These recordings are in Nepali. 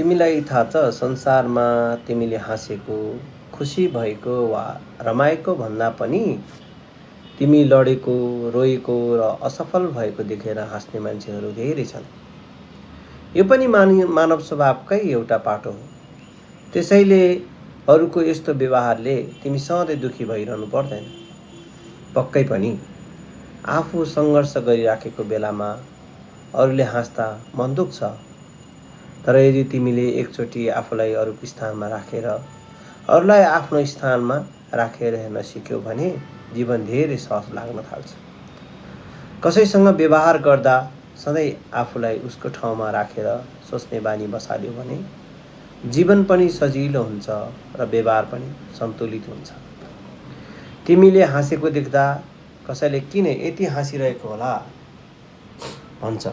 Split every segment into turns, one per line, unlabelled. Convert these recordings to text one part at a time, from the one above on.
तिमीलाई थाहा छ संसारमा तिमीले हाँसेको, खुसी भएको वा रमाएको भन्दा पनि तिमी लडेको, रोएको र असफल भएको देखेर हाँस्ने मान्छेहरू धेरै छन्। यो पनि मानव स्वभावकै एउटा पाटो हो। त्यसैले अरूको यस्तो व्यवहारले तिमी सधैँ दुखी भइरहनु पर्दैन। पक्कै पनि आफू सङ्घर्ष गरिराखेको बेलामा अरूले हाँस्दा मन दुख्छ। तर यदि तिमीले एकचोटि आफूलाई अरूको स्थानमा राखेर अरूलाई आफ्नो स्थानमा राखेर हेर्न सिक्यौ भने जीवन धेरै सहज लाग्न थाल्छ। कसैसँग व्यवहार गर्दा सधैँ आफूलाई उसको ठाउँमा राखेर सोच्ने बानी बसाल्यो भने जीवन पनि सजिलो हुन्छ र व्यवहार पनि सन्तुलित हुन्छ। तिमीले हाँसेको देख्दा कसैले किन यति हाँसिरहेको होला भन्छ।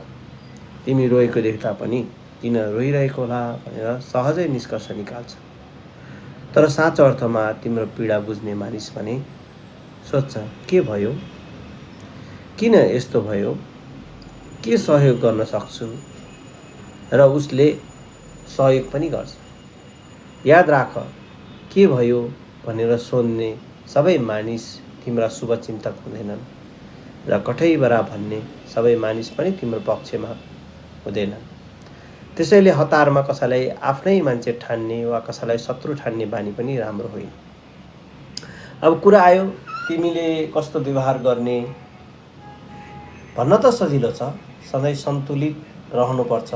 तिमी रोएको देख्दा पनि किन रोइरहेको होला भनेर सहजै निष्कर्ष निकाल्छ। तर साँचो अर्थमा तिम्रो पीडा बुझ्ने मानिस भने सोध्छ, के भयो, किन यस्तो भयो, के सहयोग गर्न सक्छु, र उसले सहयोग पनि गर्छ। याद राख, के भयो भनेर सोध्ने सबै मानिस तिम्रा शुभचिन्तक हुँदैनन् र कठैबरा भन्ने सबै मानिस पनि तिम्रो पक्षमा हुँदैनन्। त्यसैले हतारमा कसैलाई आफ्नै मान्छे ठान्ने वा कसैलाई शत्रु ठान्ने बानी पनि राम्रो होइन। अब कुरा आयो तिमीले कस्तो व्यवहार गर्ने भन्न त सजिलो छ। सधैँ सन्तुलित रहनुपर्छ,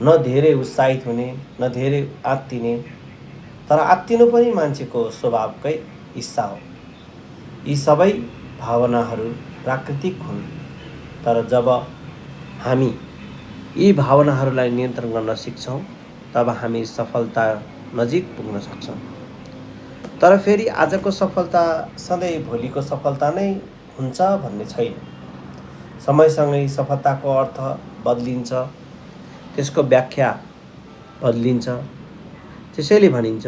न धेरै उत्साहित हुने न धेरै आत्तिने। तर आत्तिनु पनि मान्छेको स्वभावकै हिस्सा हो। यी सबै भावनाहरू प्राकृतिक हुन्। तर जब हामी यी भावनाहरूलाई नियन्त्रण गर्न सिक्छौँ तब हामी सफलता नजिक पुग्न सक्छौँ। तर फेरि आजको सफलता सधैँ भोलिको सफलता नै हुन्छ भन्ने छैन। समयसँगै सफलताको अर्थ बदलिन्छ, त्यसको व्याख्या बदलिन्छ। त्यसैले भनिन्छ,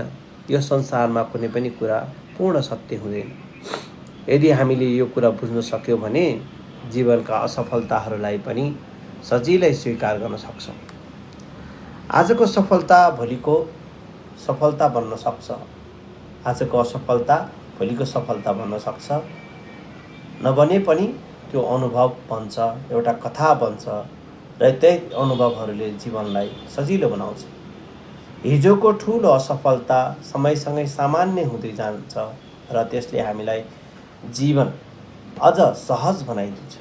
यो संसारमा कुनै पनि कुरा पूर्ण सत्य हुँदैन। यदि हामीले यो कुरा बुझ्न सक्यौँ भने जीवनका असफलताहरूलाई पनि सजिलै स्वीकार गर्न सक्छौँ। आजको सफलता भोलिको सफलता बन्न सक्छ। आजको असफलता भोलिको सफलता बन्न सक्छ। नबने पनि त्यो अनुभव बन्छ, एउटा कथा बन्छ र त्यही अनुभवहरूले जीवनलाई सजिलो बनाउँछ। हिजोको ठुलो असफलता समयसँगै सामान्य हुँदै जान्छ र त्यसले हामीलाई जीवन अझ सहज बनाइदिन्छ।